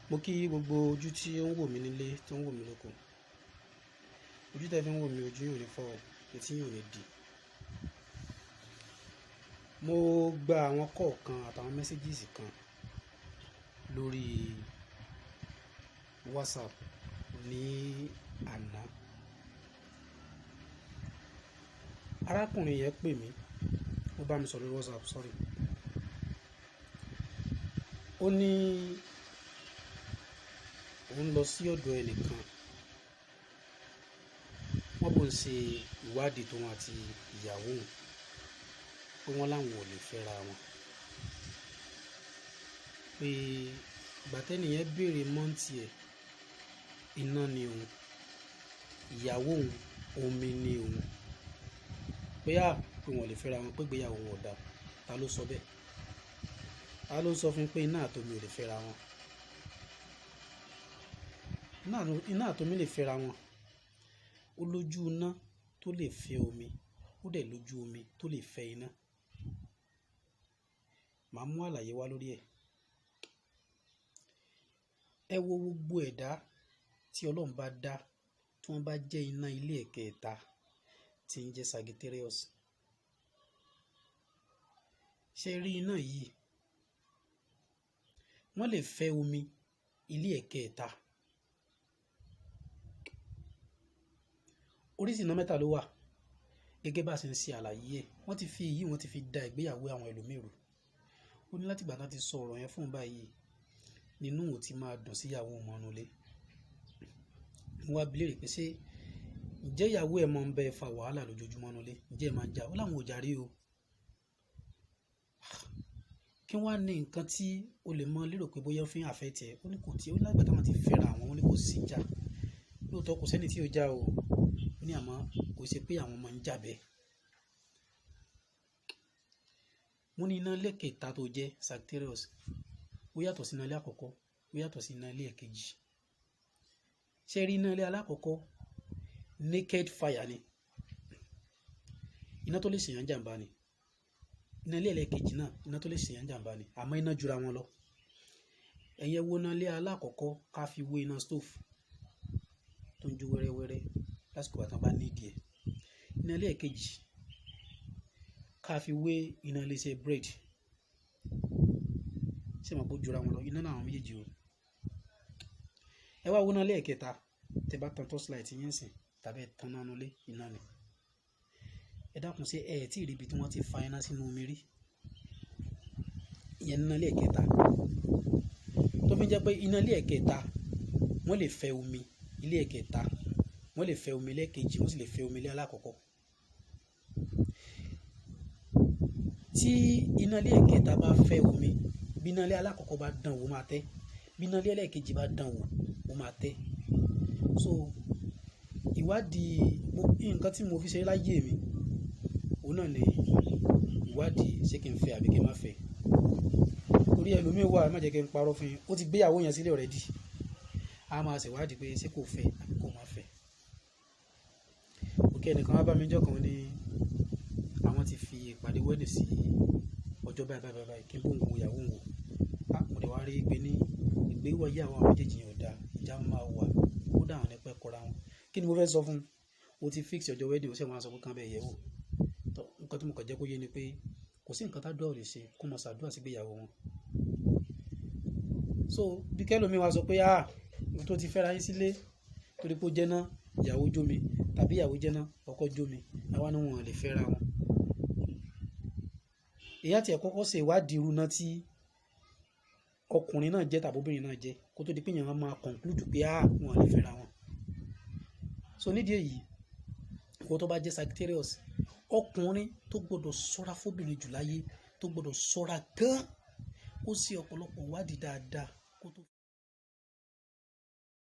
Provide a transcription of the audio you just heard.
Mo kí gbogbo ojú tí ó ń wò mí nílé, tó ń wò mí lóko. Ojú tí ẹ fi ń wò mí, ojú yín ò ní fọ́ o, etí yín ò ní di. Mo gba àwọn call kan àtàwọn messages kan lórí WhatsApp ní àná. Arákùnrin yẹn pè mí, ó bá mi sọ̀rọ̀ lórí WhatsApp, sorry. Ó ní òun lọ sí ọ̀dọ̀ ẹnìkan, wọ́n bó ń ṣe ìwádìí tóun àti ìyàwó òun, pé wọ́n láwọn ò lè fẹ́ra wọn. Pé ìgbà tẹ́ni yẹn béèrè month ẹ̀, iná ni òun, ìyàwó òun, omi ni òun. Pé à, pé wọ́n ò lè fẹ́ra wọn, pé ìgbéyàwó wọn ò dáa. Ta ló sọ bẹ́ẹ̀? Ta ló sọ fún pé iná àti omi ò lè fẹ́ra wọn? Iná àti omi lè fẹ́ra wọn. Ó lójú iná tó lè fẹ́ omi, ó dẹ̀ lójú omi tó lè fẹ́ iná. Màá mú àlàyé wá lórí ẹ̀. Ẹ wo gbogbo ẹ̀dá tí Ọlọ́run bá dá, tí wọ́n bá jẹ́ iná ilé ẹ̀kẹta tí ń jẹ́ Sagittarius. Ṣé rí iná yìí? Wọ́n lè fẹ́ omi ilé ẹ̀kẹta. Oríṣi iná mẹ́ta ló wà. Gẹ́gẹ́ bá ṣe ń ṣe àlàyé ẹ̀, wọ́n ti fi èyí, wọ́n ti fi da ìgbéyàwó àwọn ẹlòmíràn rú. Ó ní láti ìgbà tí wọ́n ti sọ ọ̀rọ̀ yẹn fún un báyìí, nínú òun ti máa dùn sí ìyàwó òun mọ́nú ilé. Mo wá bi léèrè pé ṣé ǹjẹ́ ìyàwó ẹ máa ń bẹ fa wàhálà lójoojúmọ́ nínú ilé? Ǹjẹ́ ẹ máa ń jà? Ó láwọn ò jà rí o. Kí wá ní nǹkan tí o lè mọ̀ lérò pé bóyá ó fi ń affect ẹ? Ó ní kò tí, ó ní láti ìgbà tí wọ́n ti fẹ́ra àwọn, ó ní kò sí ìjà. Lóòótọ́ kò sí ẹni tí ó jà o. Ó ní àmọ́ kò ṣe pé àwọn máa ń jà bẹ́ẹ̀. Mo ní iná ilé kẹta tó jẹ́ Sagittarius, ó yàtọ̀ sí iná ilé àkọ́kọ́, ó yàtọ̀ sí iná ilé ẹ̀kejì. Ṣé rí iná ilé alákọ̀ọ́kọ́? Naked fire ni. Iná tó lè ṣe èèyàn jàmbá ni. Iná ilé ẹlẹ́ẹ̀kejì náà, iná tó lè ṣe èèyàn jàmbá ni. Àmọ́ iná jura wọn lọ. Ẹ̀yin ẹ wo iná ilé alákọ̀ọ́kọ́ ká fi wé iná stove tó ń jó wẹ́rẹ́wẹ́rẹ́ lásìkò ìgbà tí wọ́n bá need ẹ̀. Iná ilé ẹ̀kejì ká fi wé iná ilé iṣẹ́ bread. Ṣé ẹ mọ̀ pé ó jura wọn lọ? Iná náà àwọn méjèèjì o. Ẹ wá wo iná ilé ẹ̀kẹta, tí ẹ bá tan torchlight yín sìn tàbí ẹ tan iná inú ilé, iná ni. Ẹ dákun ṣé ẹ tí rí ibi tí wọ́n ti fa iná sínú omi rí? Ìyẹn ni iná ilé ẹ̀kẹta. Tó fi jẹ́ pé iná ilé ẹ̀kẹta, wọ́n lè fẹ́ omi ilé ẹ̀kẹta, wọ́n lè fẹ́ omi ilé ẹ̀kejì, wọ́n sì lè fẹ́ omi ilé alákọ̀ọ́kọ́. Tí iná ilé ẹ̀kẹta bá fẹ́ omi, bí iná ilé alákọ̀ọ́kọ́ bá dán wò, ó máa tẹ́. Bí iná ilé ẹlẹ́ẹ̀kejì bá dán wò, ó máa tẹ́. So ìwádìí, nǹkan tí mo fi ṣe láyé mi, òun náà ni ìwádìí ṣé kí n fẹ́ àbí kí n má fẹ́. Torí ẹlòmíràn wà, ẹ má jẹ́ kí n parọ́ fún yín, ó ti gbé ìyàwó yẹn sílé already. A máa ṣe ìwádìí pé ṣé kò fẹ́ àbí kò má fẹ́. Okay, ẹnìkan wá bá mi níjọ́ kan ní àwọn ti fi ìpàdé wedding sí ọjọ́ báì báì báì báì kí n bó òun wo ìyàwó òun wò. A, mo dẹ̀ wá rí pé ní ìgbéyàwó àwọn méjèèjì yẹn ò dáa, ìjà máa wà, ó dà wọ́n ní pẹ́ kọra wọn. Kí ni mo fẹ́ sọ fún un? Ó ti fix ọjọ́ wedding, ó sì máa sọ pé kí wọ́n bẹ yẹ̀ wò. Tọ́, nǹkan tí mo kàn jẹ́ kó yé ni pé kò sí nǹkan tí àdúrà ò lè ṣe kó má ṣàdúrà sí ìgbéyàwó wọn. So bí kẹ́lòmí wá sọ pé à, ohun tó ti fẹ́ra yín sílé torí pé ó jẹ́ iná, ìyàwó jó mi tàbí ìyàwó jẹ́ iná, ọkọ jó mi, àwa ni wọ́n ò lè fẹ́ra wọn. Èyí á ti ẹ̀ kọ́kọ́ ṣe ìwádìí irú iná tí ọkùnrin náà jẹ́ tàbí obìnrin náà jẹ́ kó tó di pé èèyàn máa conclude pé à, wọ́n ò lè fẹ́ra wọn. So nídìí èyí, ìwọ tó bá jẹ́ Sagittarius, ọkùnrin tó gbọdọ̀ ṣọ́ra fún obìnrin jù láyé, tó gbọdọ̀ ṣọ́ra gan, kó ṣe ọ̀pọ̀lọpọ̀ ìwádìí dáadáa kó tó.